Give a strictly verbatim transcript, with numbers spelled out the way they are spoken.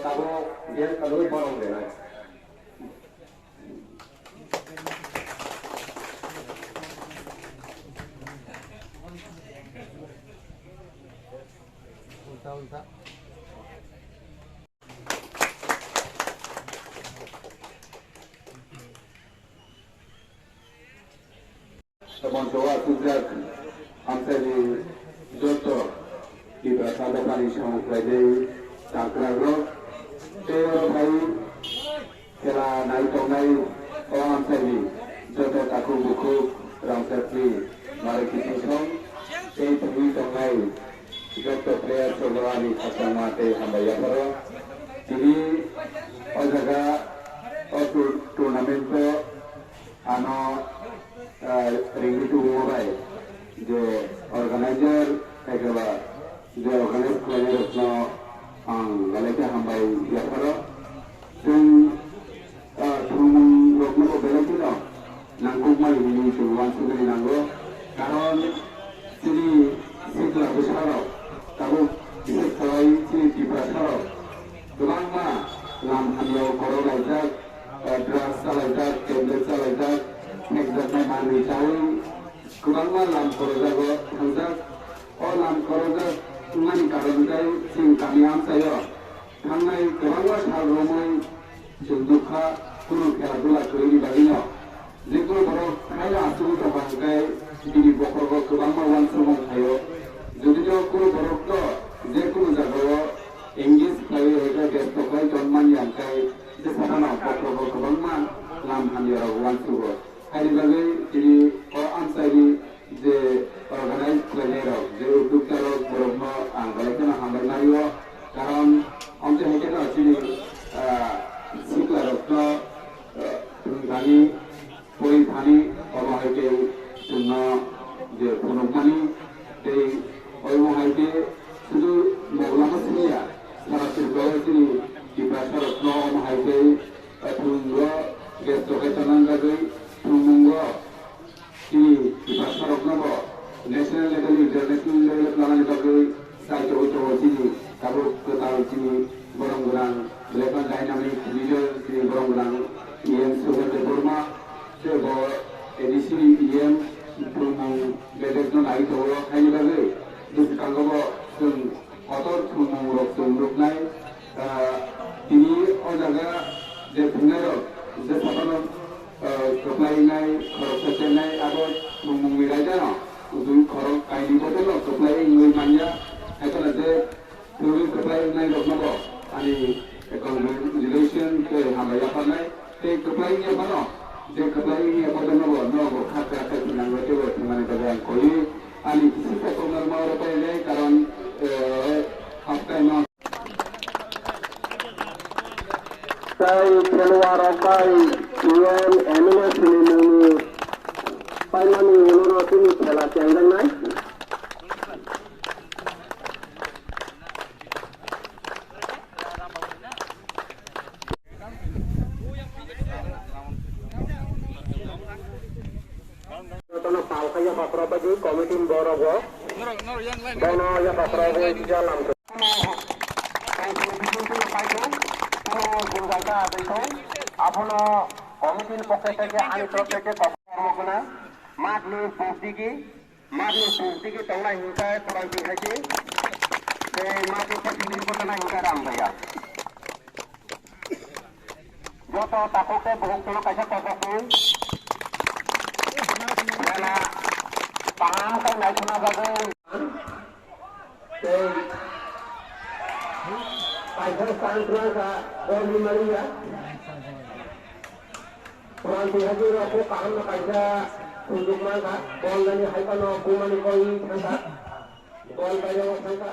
Tabuk gel kalwi borok renai. Ulta, ulta. Moncho o asukjak amchaini joto Tiprasa dophani samung khlainai changkrakrok tei oro phai khela nai tongnai o amchaini joto takhuk bukhuk rangchakni mari kiching song tei thangwi tongnai joto player rokno ani khakchangma tei hambai yapharo. Tini o jaga o tour-, tournament o ano, ah, ringwi tubungo bai je organizer, ekeba je organize khlainai rokno ang belai khe hambai yapharo. Chwng, ah, thwngmung rokno bo belai kheno nangkukmani hinwi chwng uansuknani nango. Karon chini sikla bwsarok tabuk, bises khlai chini Tiprasarok kwbangma lam hamya o korok laijak, ah, drugs chalaijak, tablet chalaijak, phekjaknai manwi chaui kwbangma lam korojago thangjak. O lam korojak wngmani karon khe chini kami amchaio thangnai kwbangma sal romwi chwng nukha, kunu khela dula kwrwini bagwino. Jekunu borok khaino asugwi tongkha hwnkhe bini bokhorogo kwbangma uansukmung phaio. Jodino kunu borokno jekunu jagao engage khlaiwi hwnkhe besto khlai ton manya hwnkhe, je phano bokhorogo kwbangma lam hamyarok uansugo. Haini bagwi tini o amchaini je organize khlainairok, je uddoktarok, borokno ang belai kheno hambai laio. Karon amchai hai kheno chini, ah, siklarokno, ah, thwngthani, pori thani, omo hai khe chwngno je phunukmani tei omo hai khe sudu Moglama siniya, sara Tripura chini Tiprasarokno omo hai khe, ah, thwngno besto khe tonang bagwi thwngmungo. Chini Tiprasarokno bo national level, international level planani bagwi saichogwi tongo chini tabuk kwtal chini borok gwnang, belai kheno dynamic leader chini borok gwnang E M Suhel Debbarma, tei bo A D C ni E M thwngmung bedekno nai tongo, haini bagwi bwskango bo chwng kotor thwngmungrok chwng nuknai. Ah, tini o jaga je thwngnairok je saphano, ah, kwplai wngnai, khoroksa chennai, abo thwngmungni raidano, twi khorok kainwi bodolno kwplai wngwi manya. Haikheno je thwngwi kwplai wngnairokno bo ani congratulation tei hambai yapharnai. Tei kwplai wngya phano, je kwplai wngya bodolno bo nogo kha kwrak khe thinangwi teibo thwngmani bagwi ang koi. Ani kisisa koknarma oro painai, karon, eh, half time o. Tei khelwa rok bai T M M L A sinimungni paimani ulo no chini khela chengjaknai. Jotono pal khe yapha phra bagwi committee ni borok bo. Bono yapha phra bagwi kisa lam. Abono committee ni pokhe theke ani torop theke kok-, kormo gwnang. Mat ni puk digi, mat ni puk digi tongnai hinkhe khorang twi hai di. Tei mat ni puk digi tongnai hinkhe ram baiya. Joto takhuk tei bukhuk tolo kaisa kokrok twi. Bela kaham khe naithokna bagwi. Tei kaisa chance rwkha bol ni maliya. Pran twi hajwi rok kok kaham no kaisa thunjwk mankha. Bol nani hai phano bumani koi thangkha. Bol bairok thangkha.